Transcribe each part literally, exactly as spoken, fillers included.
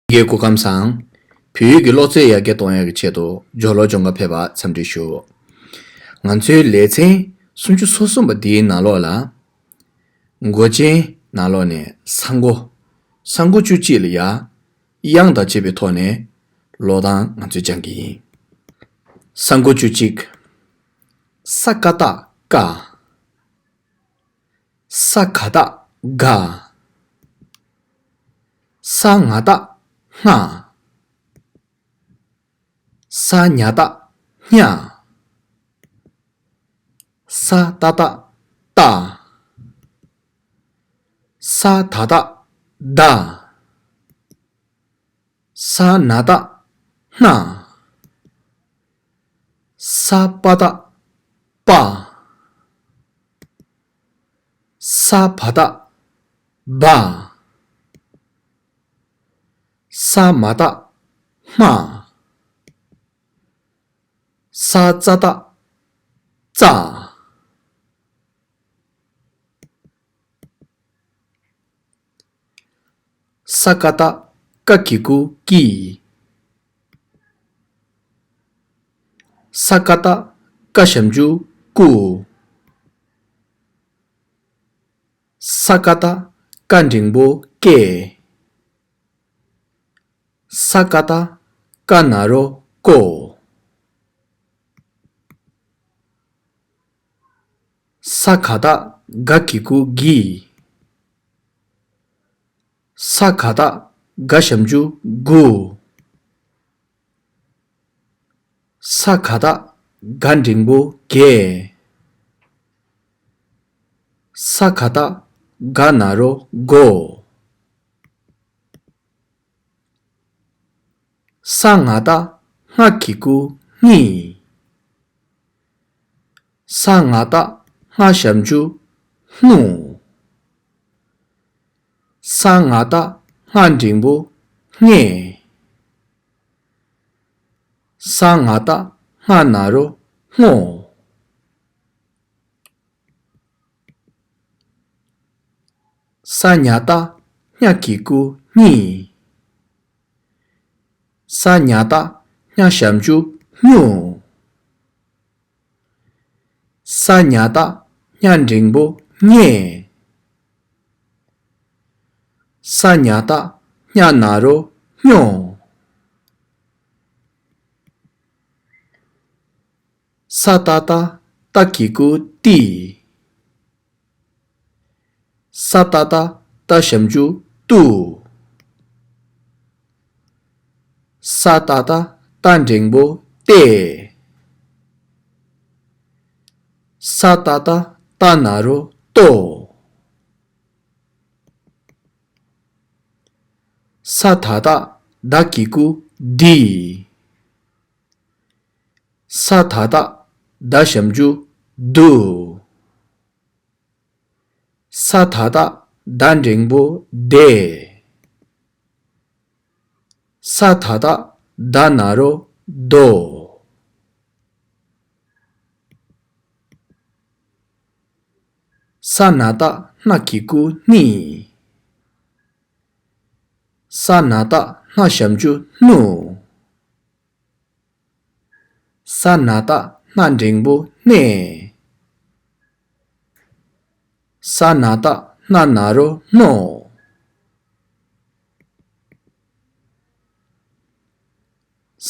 ཡི་གེ་སྐུ་ཁམས་བཟང་། བོད་ཡིག་གི་ཀློག་རྩལ་ཡར་རྒྱས་གཏོང་ཡག་གི་ཆེད་དུ་སྦྱོར་ཀློག་སྦྱོང་གར་ཕེབས་པར་འཚམས་འདྲི་ཞུ། ང་ཚོའི་ལེ་ཚན་སུམ་ཅུ་སོ་གསུམ་པ་འདིའི་ནང་ལོགས་ལ། མགོ་ཅན་ནང་ལོགས་ནས་ས་མགོ། ས་མགོ་བཅུ་གཅིག་ལ་ཡ། དབྱངས་དང་བཅས་པའི་ཐོག་ནས་ཀློག་སྟངས་ང་ཚོས་སྦྱང་གི་ཡིན། ས་མགོ་བཅུ་གཅིག་ས་ཀ་བཏགས་སྐ། ས་ག་བཏགས་སྒ། ས་ང་བཏགས་སྔ། ས་ཉ་བཏགས་སྙ། ས་ཏ་བཏགས་སྟ། ས་ད་བཏགས་སྡ། ས་ན་བཏགས་སྣ། ས་པ་བཏགས་སྤ། ས་བ་བཏགས་སྦ། ས་མ་བཏགས་སྨ། ས་ཙ་བཏགས་སྩ། ས་ཀ་བཏགས་སྐ་གི་གུ་སྐྱི། ས་ཀ་བཏགས་སྐ་ཞབས་ཀྱུ་སྐུ། ས་ཀ་བཏགས་སྐ་འགྲེང་བུ་སྐེ། ས་ཀ་བཏགས་སྐ་ན་རོ་སྐོ། ས་ག་བཏགས་སྒ་གི་གུ་སྒྱི། ས་ག་བཏགས་སྒ་ཞབས་ཀྱུ་སྒུ། ས་ག་བཏགས་སྒ་འགྲེང་བུ་སྒེ། ས་ག་བཏགས་སྒ་ན་རོ་སྒོ། ས་ང་བཏགས་སྔ་གི་གུ་སྔི། ས་ང་བཏགས་སྔ་ཞབས་ཀྱུ་སྔུ། ས་ང་བཏགས་སྔ་འགྲེང་བུ་སྔེ། ས་ང་བཏགས་སྔ་ན་རོ་སྔོ། ས་ཉ་བཏགས་སྙ་གི་གུ་སྙི། ས་ཉ་བཏགས་སྙ་ཞབས་ཀྱུ་སྙུ། ས་ཉ་བཏགས་སྙ་འགྲེང་བུ་སྙེ། ས་ཉ་བཏགས་སྙ་ན་རོ་སྙོ། ས་ཏ་བཏགས་སྟ་གི་གུ་སྟི། ས་ཏ་བཏགས་སྟ་ཞབས་ཀྱུ་སྟུ། ས་ཏ་བཏགས་སྟ་འགྲེང་བུ་སྟེ། ས་ཏ་བཏགས་སྟ་ན་རོ་སྟོ། ས་ད་བཏགས་སྡ་གི་གུ་སྡི། ས་ད་བཏགས་སྡ་ཞབས་ཀྱུ་སྡུ། ས་ད་བཏགས་སྡ་འགྲེང་བུ་སྡེ། ས་ད་བཏགས་སྡ་ན་རོ་སྡོ། ས་ན་བཏགས་སྣ་གི་གུ་སྣི། ས་ན་བཏགས་སྣ་ཞབས་ཀྱུ་སྣུ། ས་ན་བཏགས་སྣ་འགྲེང་བུ་སྣེ། ས་ན་བཏགས་སྣ་ན་རོ་སྣོ།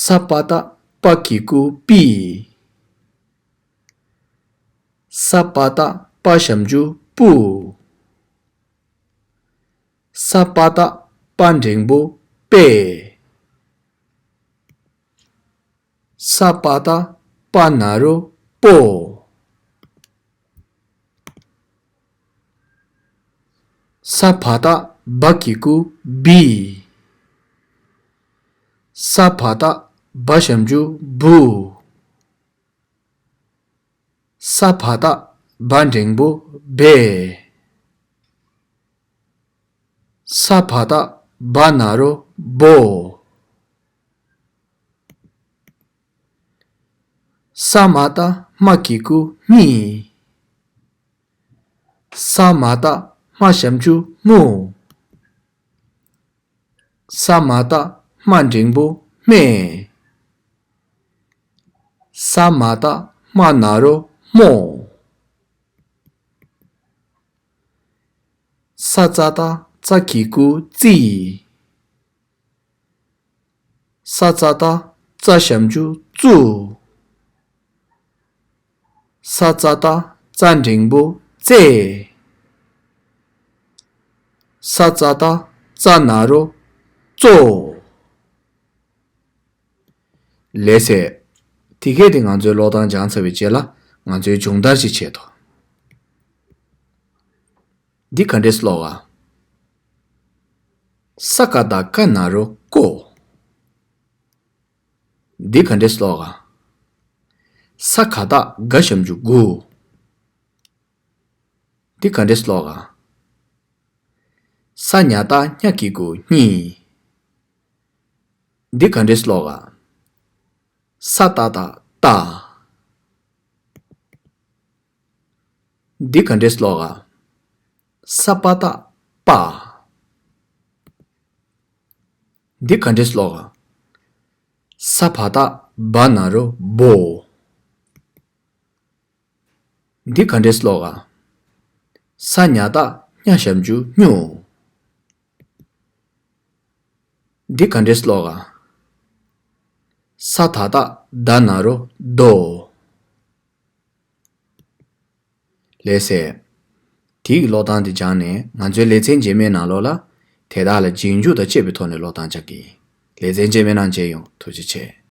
ས་པ་བཏགས་སྤ་གི་གུ་སྤི། ས་པ་བཏགས་སྤ་ཞབས་ཀྱུ་སྤུ། ས་པ་བཏགས་སྤ་འགྲེང་བུ་སྤེ། ས་པ་བཏགས་སྤ་ན་རོ་སྤོ། ས་བ་བཏགས་སྦ་གི་གུ་སྦི། ས་བ་བཏགས་སྦ་ཞབས་ཀྱུ་སྦུ། ས་བ་བཏགས་སྦ་འགྲེང་བུ་སྦེ། ས་བ་བཏགས་སྦ་ན་རོ་སྦོ། ས་མ་བཏགས་སྨ་གི་གུ་སྨི། ས་མ་བཏགས་སྨ་ཞབས་ཀྱུ་སྨུ། ས་མ་བཏགས་སྨ་འགྲེང་བུ་སྨྲེ། ས་མ་བཏགས་སྨ་ན་རོ་སྨོ། ས་ཙ་བཏགས་སྩ་གི་གུ་སྩིས། ས་ཙ་བཏགས་སྩ་ཞབས་ཀྱུ་སྩུ། ས་ཙ་བཏགས་སྩ་འགྲེང་བུ་སྩེ། ས་ཙ་བཏགས་སྩ་ན་རོ་སྩོ། ལགས་སེ། དེ་གས་དེ་ང་ཚོའི་ཀློག་སྟངས་སྦྱངས་ཚར་བའི་རྗེས་ལ་ང་ཚོའི་སྦྱོང་བརྡར་ཅིག་བྱེད་དོ། འདི་ག་འདྲས་ཀློག་ག་ས་ཀ་བཏགས་སྐ་ན་རོ་སྐོ། འདི་ག་འདྲས་ཀློག་ག་ས་ག་བཏགས་སྒ་ཞབས་ཀྱུ་སྒུ། འདི་ག་འདྲས་ཀློག་ག་ས་ཉ་བཏགས་སྙ་གི་གུ་སྙི། འདི་ག་འདྲས་ཀློག་ག་ས་ཏ་བཏགས་སྟ། འདི་ག་འདྲས་ཀློག་ག་ས་པ་བཏགས་སྤ། འདི་ག་འདྲས་ཀློག་ག་ས་བ་བཏགས་སྦ་ན་རོ་སྦོ། འདི་ག་འདྲས་ཀློག་ག་ས་ཉ་བཏགས་སྙ་ཞབས་ཀྱུ་སྙུ། འདི་ག་འདྲས་ཀློག་ག་ས་ད་བཏགས་སྡ་ན་རོ་སྡོ། ལགས་སེ། དེའི་ཀློག་སྟངས་དེ་སྦྱངས་ནས་ང་ཚོའི་ལེ་ཚན་རྗེས་མའི་ནང་ལོགས་ལ་དེ་དག་ལ་རྗེས་འཇུག་དང་བཅས་པའི་ཐོག་ནས་ཀློག་སྟངས་སྦྱང་གི་ཡིན། ལེ་ཚན་རྗེས་མའི་ནང་མཇལ་ཡོང་། ཐུགས་རྗེ་ཆེ།